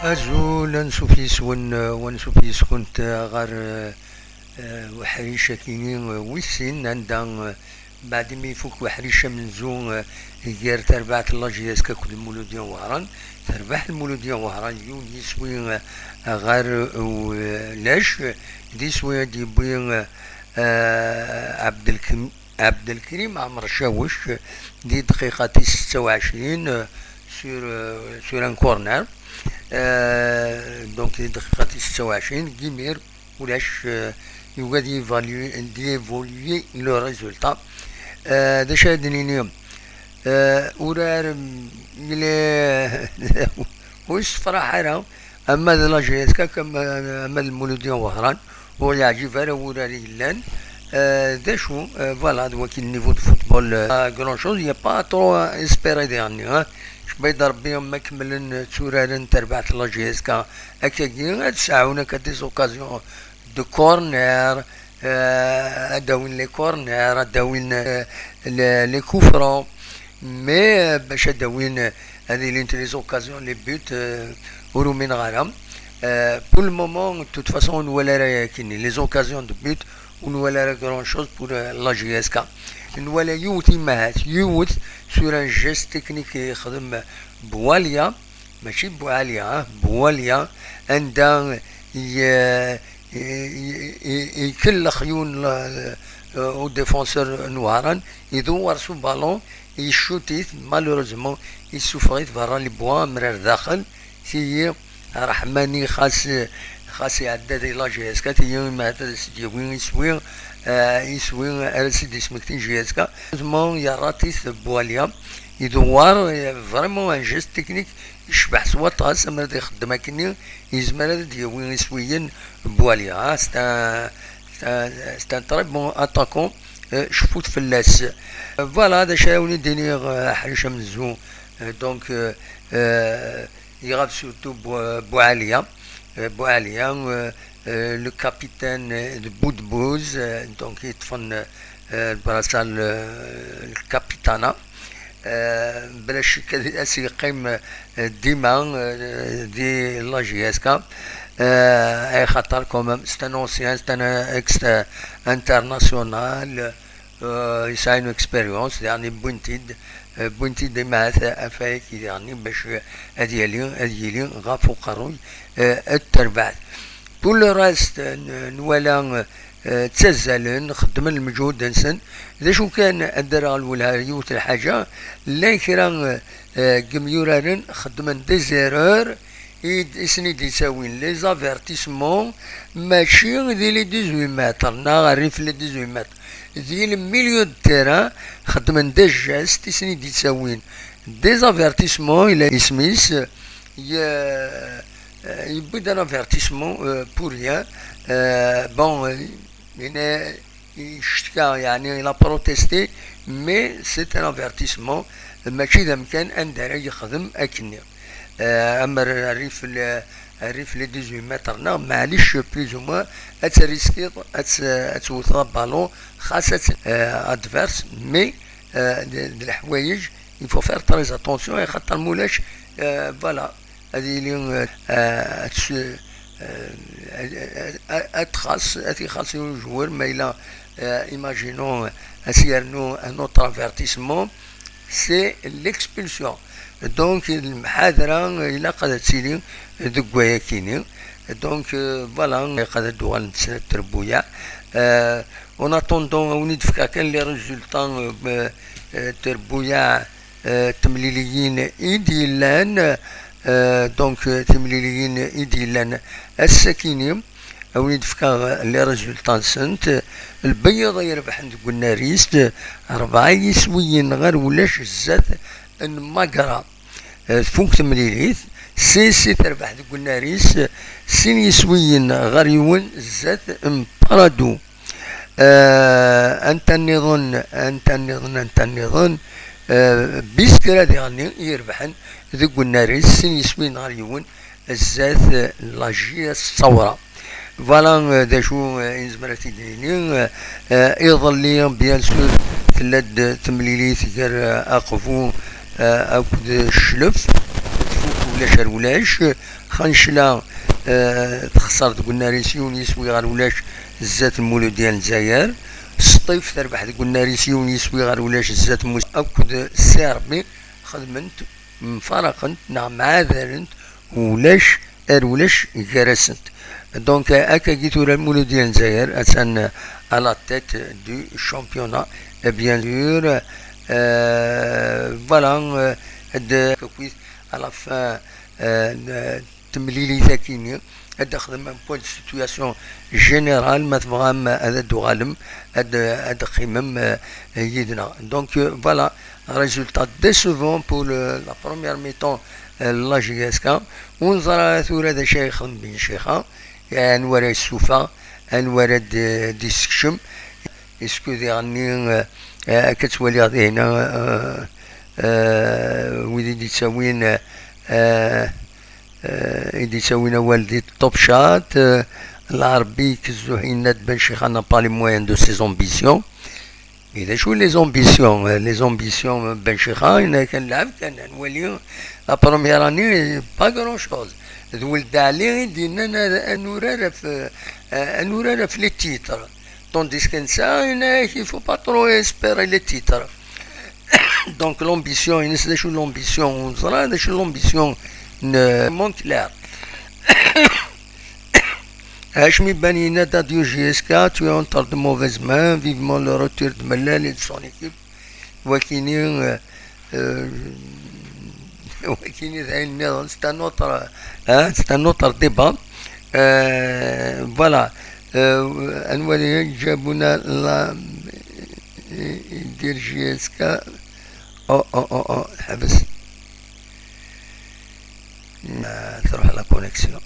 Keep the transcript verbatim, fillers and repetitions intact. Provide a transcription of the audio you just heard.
Azul, ansuf yes-wen, eh, u ansuf yes-kent, eh, ɣer, eh, eh, uḥric akini, eh, wis sin, anda, eh, beɛd imi ifuk uḥric amenzu, eh, gar terbaɛt n la J S K akked Lmuludya Wehran, terbeḥ Lmuludya Wehran yiwen yiswi, eh, ɣer, eh, ulac, d iswi i d-yewwi, eh, eh, Abdelkrim, Abdelkrim Ɛmer Cawec, di dqiqa tis setta u ɛecrin, eh, sur, eh, sur un corner. Eh, donc, di dqiqa tis setta u ɛecrin, Gimir, ulac, eh, yugi ad yévaluer, ad yévaluer le résultat. Eh, d acu ara d-nini? Eh, urar, mm, il est, ur yessefraḥ ara, ama d la J S K, ama, ama d Lmuludya Wehran, ur yeɛǧib ara wurar i yellan. Eh, d acu, eh, voilà, d waki le niveau de football, eh, pas grand chose, il n'y a pas trop à espérer des années, hein. Cbayt Rebbi ma kemmlen tturaren terbaɛt n la J S K, akkagi ad sɛun akka des occasions de corner, eh, ad d-awin les corners, ad d-awin, eh, les, les coups francs, mais, eh, bac ad d-awin, eh, ad ilint les occasions, les buts, eh, ur umineɣ ara. Eh, pour le moment, de toute façon, ur nwala ara yakini les occasions de but, ur nwala ara grand chose pour, eh, la J S K. Nwala yiwet imahat, yiwet sur un geste technique i yexdem Boualia, mačči Boualia, ah, Boualia, anda i, i, i, i, ikellex yiwen, eh, au défenseur n Wehran, idewwer s uballon, icutit, malheureusement, issufeɣ-it berra les buts, amrar daxel, tiyi Ṛeḥmani xas, xas iɛedda di la J S K, tiyi imahat ad as-d-yawi iswi, eh, iswi ara s-id-ismektin J S K. Malheureusement, yerra-t-it Boualia, idewwer, eh, vraiment un geste technique, yecbeḥ s waṭas, ammer ad ixeddem akkenni, yezmer ad d-yawi iswiyen Boualia, ah, c'est un, c'est un, c'est un très bon attaquant, eh, cfut fell-as. Voilà, d acu ara wen-id-iniɣ, eh, aḥric amenzu, eh, donc, eh, eh, il y aura surtout Bou-, Boualia, eh, Boualia, eh, eh, le capitaine, eh, de Boudbouz, eh, donc yeṭṭfen, eh, le brassard, le, le capitana. Eh, bla ccek ad, ad s-yeqqim, eh, dima, eh, di la J S K, eh, axaṭer quand même, c'est un ancien, c'est un ex-international, eh, yesɛa une expérience, daɣen wwin-t-id, eh, wwin-t-id imahat afayek daɣen bac ad yali, ad yili ɣef uqerruy, eh, n terbaɛt. Pour le reste, n-, nwala, eh, ttazzalen, xeddmen lmeǧhud-nsen. D acu kan, ad d-rreɣ lwelha yiwet lḥaǧa, llan kra, eh, n yimyuraren xeddmen des erreurs, i d-, i sen-id-ittawin les avertissements, mačči di les dix-huit mètres, neɣ rrif les dix-huit mètres. Di le milieu de terrain, xeddmen des gestes, i sen-id-ittawin des avertissements, ila isem-is, ye-, yewwi-d un avertissement, euh, pour rien. Euh, bon, euh, il est, il icettka, yeɛni, il a protesté, mais c'est un avertissement, mačči d amkan anda ara yexdem akkenni. Euh, am rrif le, rrif les dix-huit mètres, neɣ maɛlic, plus ou moins, ad triskiḍ, ad t-, ad twteḍ aballon, xas ad t-, euh, adverse, mais, euh, d, d leḥwayeǧ, il faut faire très attention, axaṭer mulac, euh, voilà, ad yili, euh, euh, ad s-, euh, ad, ad, ad txaṣ, ad ixaṣ yiwen joueur, ma yella, euh, imaginons, ad s-yernu un autre avertissement, c'est l'expulsion. Donc, lemḥadra ilaq ad tili deg wayakini. Donc, euh, voilà, ilaq ad d-uɣalent snat trebbuyaɛ. Euh, en attendant, ad wen-id-fkeɣ kan les résultats, euh, euh, trebbuyaɛ, euh, temliliyin i d-yellan, euh, donc, euh, timliliyin i d-yellan ass-akini, ad wen-id-fkeɣ les résultats-nsent. Lbeyyaḍ ay irebḥen deg unnar-is, rebɛa yiswiyen ɣer ulac zdat n Magra. Eh, tfuk temlilit, C S C terbeḥ deg unnar-is, sin yiswiyen ɣer yiwen zdat n Paradou. Eh, anta nniḍen, anta nniḍen, anta nniḍen, eh, Biskra diɣenni i irebḥen deg unnar-is, sin yiswiyen ɣer yiwen, zdat, eh, la J S Ṣawra. Voilà, eh, d acu, eh, i nezmer ad t-id-nini. Eh, eh, iḍelli, bien sûr, tella-d temlilit gar, eh, Aqbu, eh, akked Cclef. Tfuk ulac ar ulac. Xancla, eh, texṣer deg unnar-is yiwen yiswi ɣer ulac zdat n Muludya n Lezzayer. Sṭif terbeḥ deg unnar-is yiwen yiswi ɣer ulac zdat n Mus-, akked Serbi xedment, mfaraqent neɣ mɛadarent, ulac ar ulac gar-asent. Donc, akkagi tura Muludya n Lezzayer attan à la tête du championnat, bien sûr. Euh, voilà, euh, de, à la fin, euh, temlilit akini, ad d-axdem un point de situation général, ma tebɣam ad d-tuɣalem, ad, ad d-teqqimem, euh, yid-neɣ. Donc, euh, voilà, résultat décevant pour le, la première mi-temps, euh, la J S K. Ur neẓra tura d acu ay yexdem Ben Chixa, anwa ara yessufeɣ, anwa ara d-, d-yessekcem. Est-ce que diɣenni, euh, euh, akka ttwaliɣ dihin, euh, euh, wid i d-yettawin, euh, euh, euh, i d-yettawin awal di Top Shot, euh, Lɛerbi Kezzuh yenna-d Ben Chixa n'a pas les moyens de ses ambitions. Mais d acu les ambitions, euh, les ambitions, euh, Ben Chixa, yenna kan lɛeb kan, ad nwali la première année, pas grand chose. D Weld Ɛli i d-yennan ad, ad nurar af, euh, ad nurar af les titres. Tandis que netta, il faut pas trop espérer les titres. Donc l'ambition, il faut l'ambition, on sera l'ambition, ne manque l'air. Hachmi Banina, adieu J S K, tu es entre de mauvaises mains, vivement le retour de Mellal et de son équipe. Wakini, euh, euh, Wakini, c'est un autre, hein, c'est un autre débat. Euh, voilà. Euh, Anwali Jabouna, la, euh, J S K. Oh, oh, oh, oh, حبس. آه، تروح la connexion.